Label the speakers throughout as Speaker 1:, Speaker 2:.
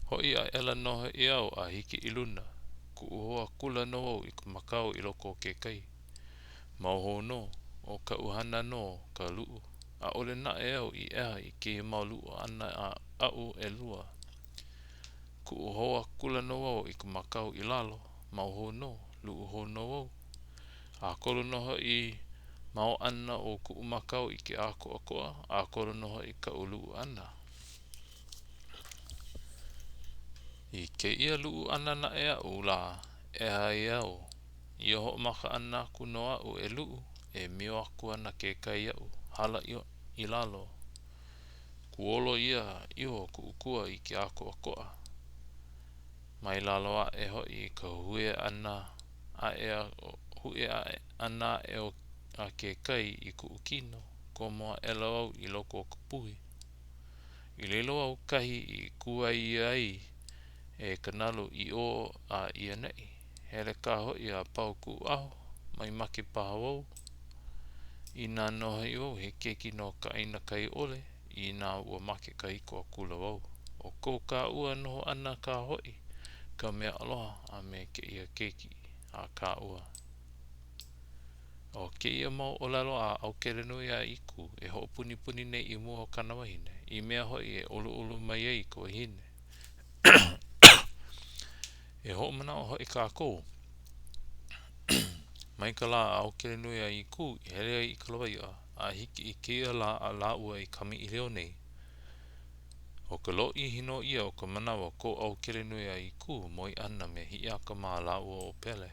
Speaker 1: Hoʻi aʻela nō hoʻi au a hiki i luna, kuʻu hou akula nō wau i ka makau i loko o ke kai. Mao hou nō, ʻo kaʻu hana nō ka luʻu, ʻaʻole naʻe au i ʻeha i kēia mau luʻu ʻana aʻu ʻelua. Kuʻu hou akula nō wau i ka makau i lalo, mao hou nō, luʻu hou nō wau. ʻĀkolo nō hoʻi mao ʻana o kuʻu makau i ke ʻākoʻakoʻa, ʻākolo nō hoʻi kaʻu luʻu ʻana. I kēia luʻu ʻana naʻe aʻu lā, ʻeha ai au. I ia hoʻomaka ʻana aku nō aʻu e luʻu, e mio aku ana ke kai iaʻu, hala i lalo. Kuolo ʻia iho kuʻu kua i ke ʻākoʻakoʻa. Mai lalo aʻe hoʻi i ka huʻe ʻana aʻe a ke kai i kuʻu kino, komo aʻela wau i loko o ka puhi. I laila wau kahi i kūʻai ʻia ai e ka nalu i ʻō a i ʻaneʻi. Hele kā hoʻi a pau kuʻu aho, mai make paha wau. Inā nō hoʻi wau he keiki no ka ʻāina kai ʻole, inā ua make kahiko akula wau. ʻO ko kāua noho ʻana kā hoʻi ka mea aloha a me kēia keiki a kāua. ʻO kēia mau ʻōlelo a ʻAukelenuiaʻīkū e hoʻopunipuni nei i mua o kāna wahine, i mea hoʻi e ʻoluʻolu mai ai ka wahine. E hoʻomanaʻo hoʻi kākou, mai ka lā a ʻAukelenuiaʻīkū i hele ai i ka lawaiʻa a hiki i kēia lā a lāua e kamaʻilio nei, ʻo ka lōʻihi nō ia o ka manawa o ko ʻAukelenuiaʻīkū moe ʻana me Hiʻiaka mā lāua ʻo Pele.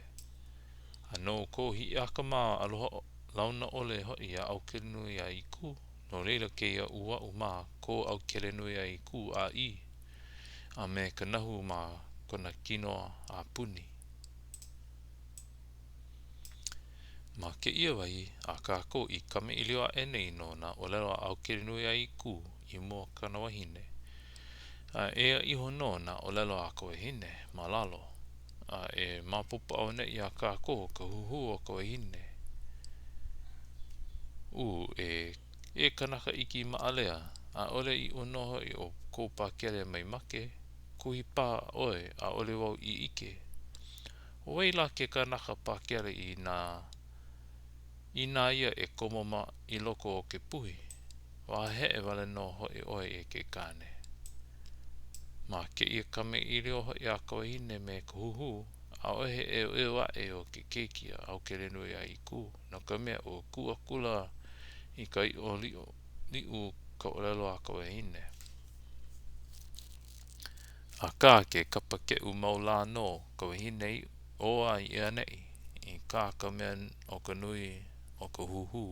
Speaker 1: A no ko Hiʻiaka mā aloha launa ʻole hoʻi iā ʻAukelenuiaʻīkū, no laila kēia ʻuaʻu ma ko ʻAukelenuiaʻīkū ʻāʻī a me ka nahu ma kona kino a puni. Ma kēia wahi a kākou i kamaʻilio aʻe nei no nā ʻōlelo a ʻAukelenuiaʻīkū i mua o kana wahine. A eia iho nō nā ʻōlelo a ka wahine ma lalo, a e maopopo auaneʻi iā kākou ka huhū o ka wahine. Ū, e, e kanaka iki maʻalea, ʻaʻole ʻiʻo nō hoʻi ʻo kou pakele mai make, kuhi paha ʻoe ʻaʻole wau i ʻike. ʻO wai lā ke kanaka pakele i nā inā ia e komo ma i loko o ke puhi? Wahaheʻe wale nō hoʻi ʻoe e ke kāne. Ma kēia kamaʻilio hoʻi a ka wahine me ka huhū, ʻaʻohe ʻeuʻeu aʻe o ke keiki a ʻAukelenuiaʻīkū, no ka mea, ua kū akula i ka ʻiʻo liʻu ka ʻōlelo a ka wahine. Akā, ke kapa keʻu mau lā nō ka wahine i ʻō a i ʻaneʻi, i kā ka mea o ka nui o ka huhū.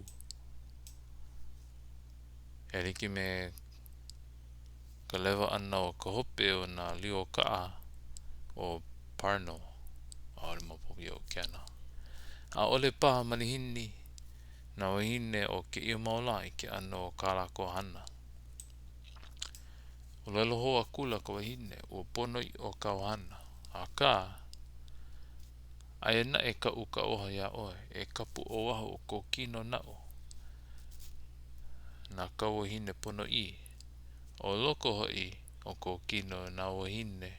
Speaker 1: E like me ka lewa ʻana o ka hope o nā lio kaʻa o Parnell, ʻaʻole maopopo iaʻu ke ana. ʻAʻole paha malihini nā wāhine o kēia mau lā i ke ʻano o kā lākou hana. ʻŌlelo hou akula ka wahine, ua pono ʻiʻo kāu hana. Akā, aia naʻe kaʻu kauoha iā ʻoe, e kapu ʻo waho o kou kino naʻu, na kāu wahine ponoʻī. ʻO loko hoʻi o kou kino na wahine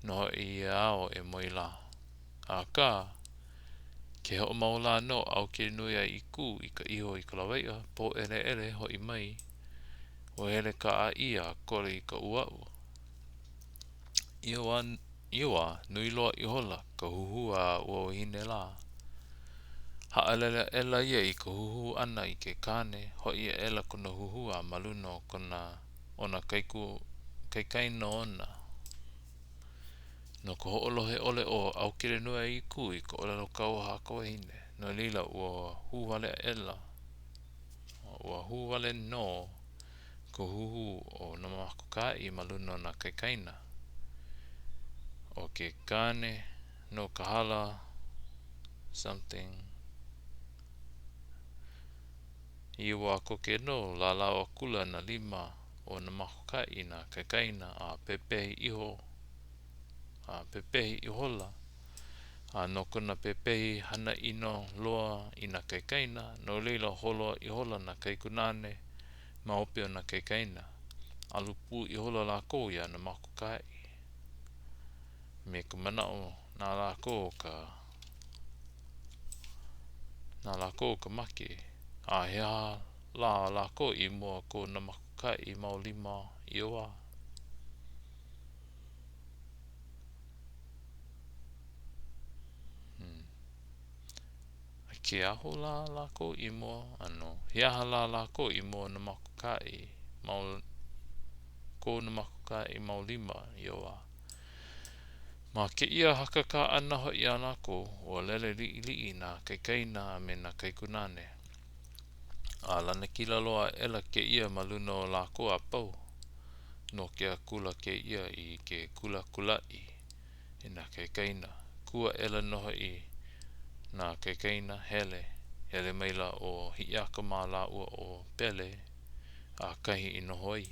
Speaker 1: nō hoʻi ia ao e moe lā. Akā, ke hoʻomau lā nō ʻAukelenuiaʻīkū i ka iho i ka lawaiʻa, pōʻeleʻele hoʻi mai, ua hele ka ʻāʻī a koli i ka ʻuaʻu. I ia wā, ia wā, nui loa ihola ka huhū a ua wahine lā. Haʻalele aʻela ia i ka huhū ʻana i ke kāne, hoʻi aʻela kona huhū a ma luna o kona o nā kaiku kaikaina ona. No ka hoʻolohe ʻole o ʻAukelenuiaʻīkū i ka ʻōlelo kauoha a ka wahine, no laila ua hū wale aʻela, ua hū wale nō ka huhū o Nāmakaokahaʻi ma luna o nā kaikaina. ʻO ke kāne nō ka hala something. I ia wā koke nō, lālau akula nā lima o Nāmakaokahaʻi i nā kaikaina a pepehi iho a pepehi ihola. A no kona pepehi hana ʻino loa i nā kaikaina, no laila holo ihola nā kaikunāne ma hope o nā kaikaina. Alu pū ihola lākou iā Nāmakaokahaʻi. Me ka manaʻo na lākou ka na lākou ka make. A he aha lā lākou i mua o ko Nāmakaokaʻi mau lima ia wā? Hmm. Ke aho lā lākou i mua, ano, he aha lā lākou i mua o Nāmakaokaʻi mau, ko Nāmakaokaʻi mau lima ia wā? Ma kēia hakakā ʻana hoʻi a lākou, ua lele liʻiliʻi nā kaikaina a me nā kaikunāne. A lanakila loa aʻela kēia ma luna o lākou a pau. Noke akula kēia i ke kulakulaʻi e nā kaikaina. Kū aʻela nō hoʻi nā kaikaina, hele. Hele maila ʻo Hiʻiaka mā lāua ʻo Pele a kahi i noho ai.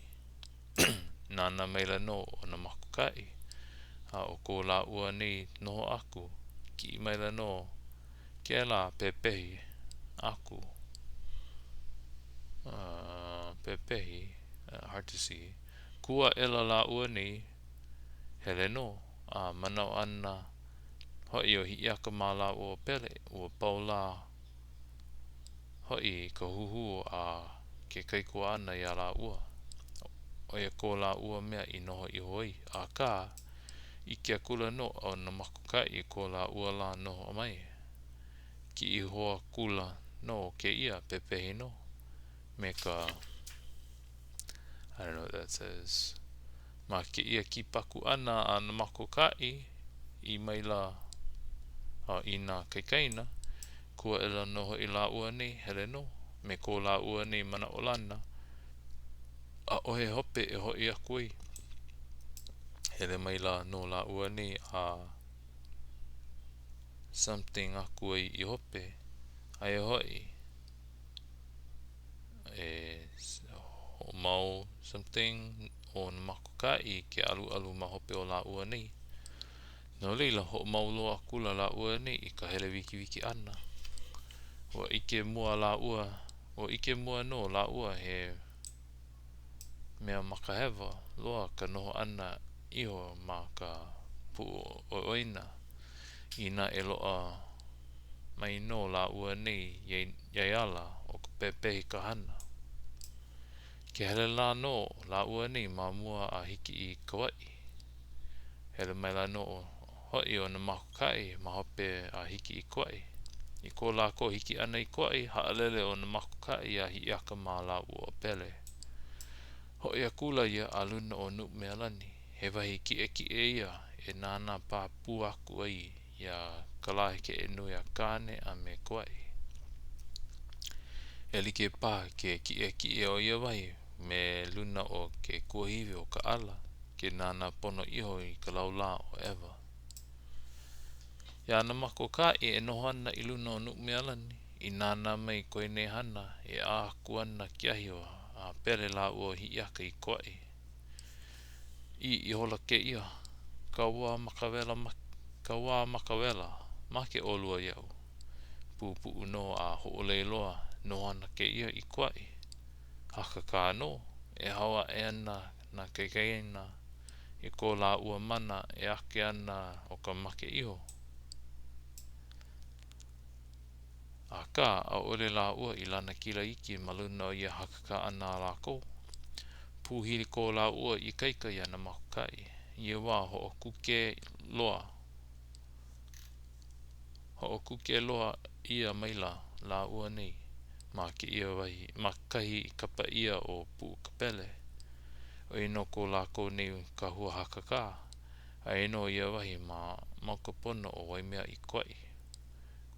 Speaker 1: Nānā maila nō ʻo Nāmakaokaʻi, a ʻo ko lāua nei noho aku, kiʻi maila nō kēlā pepehi aku. Uh, pepehi, uh, hard to see. Kū aʻela lāua nei, hele nō, a manaʻo ana hoʻi ʻo Hiʻiaka mā lāua ʻo Pele, ua pau lā hoʻi ka huhū a ke kaikuaʻana iā lāua. ʻO ia ko lāua mea i noho iho ai. Akā, ʻike akula nō ʻo Nāmakaokaʻi i ko lāua lā noho mai. Kiʻi hou akula nō kēia, pepehi nō, me ka I don't know what that says. Ma kēia kipaku ʻana a Nāmakaokaʻi ʻī maila i nā kaikaina, kū aʻela nō hoʻi lāua nei, hele nō, me ko lāua nei manaʻolana, ʻaʻohe hope e hoʻi aku ai. Hele maila nō lāua nei a something aku ai i hope, aia hoʻi, e hoʻomau something ʻo Nāmakaokaʻi ke ʻaluʻalu ma hope o lāua nei. No laila, hoʻomau loa akula lāua nei i ka hele wikiwiki ʻana. Ua ʻike mua lāua, ua ʻike mua nō lāua he mea makahewa loa ka noho ʻana iho ma ka puʻu ʻoina. Inā e loaʻa mai nō lāua nei iā ia ala, ʻo ka pepehi ka hana. Ke hele lā nō lāua nei ma mua a hiki i Kauaʻi. Hele maila nō hoʻi ʻo Nāmakaokaʻi ma hope a hiki i Kauaʻi. I ko lākou hiki ʻana i Kauaʻi, haʻalele ʻo Nāmakaokaʻi iā Hiʻiaka mā lāua ʻo Pele. Hoʻi akula ia a luna o Nuʻumealani, he wahi kiʻekiʻe ia e nānā pāpū aku ai iā Kalāhekeʻenuiakāne a me Kauaʻi. E like paha ke kiʻekiʻe o ia wahi me luna o ke kuahiwi o Kaʻala ke nānā pono iho i ka laulā o ʻEwa. Iā Nāmakaokaʻi e noho ana i luna o Nuʻumealani, i nānā mai koe nei hana e ʻā aku ana ke ahi a Pele lāua ʻo Hiʻiaka i Kauaʻi. ʻĪ ihola kēia, Kauā makawela, kauā makawela, make ʻolua iaʻu. Pupuʻu nō a hoʻolei loa, noho ana kēia i Kauaʻi. Hakakā nō, e hao aʻe ana nā kaikaina i ko lāua mana e ake ana ʻo ka make iho. Akā, ʻaʻole lāua i lanakila iki ma luna o ia hakakā ʻana a lākou. Pūhili ko lāua ikaika iā Nāmakaokaʻi. I ia wā, hoʻokuke loa, hoʻokuke loa ʻia maila lāua nei ma kēia wahi, ma kahi i kapa ʻia ʻo Puʻukapele. ʻO ia nō ko lākou nei kahua hakakā. Aia nō ia wahi ma mauka pono o Waimea i Kauaʻi.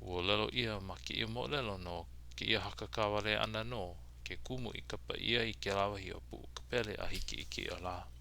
Speaker 1: Ua ʻōlelo ʻia ma kēia moʻolelo no kēia hakakā wale ʻana nō ke kumu i kapa ʻia ai kēlā wahi ʻo Puʻukapele a hiki i kēia lā.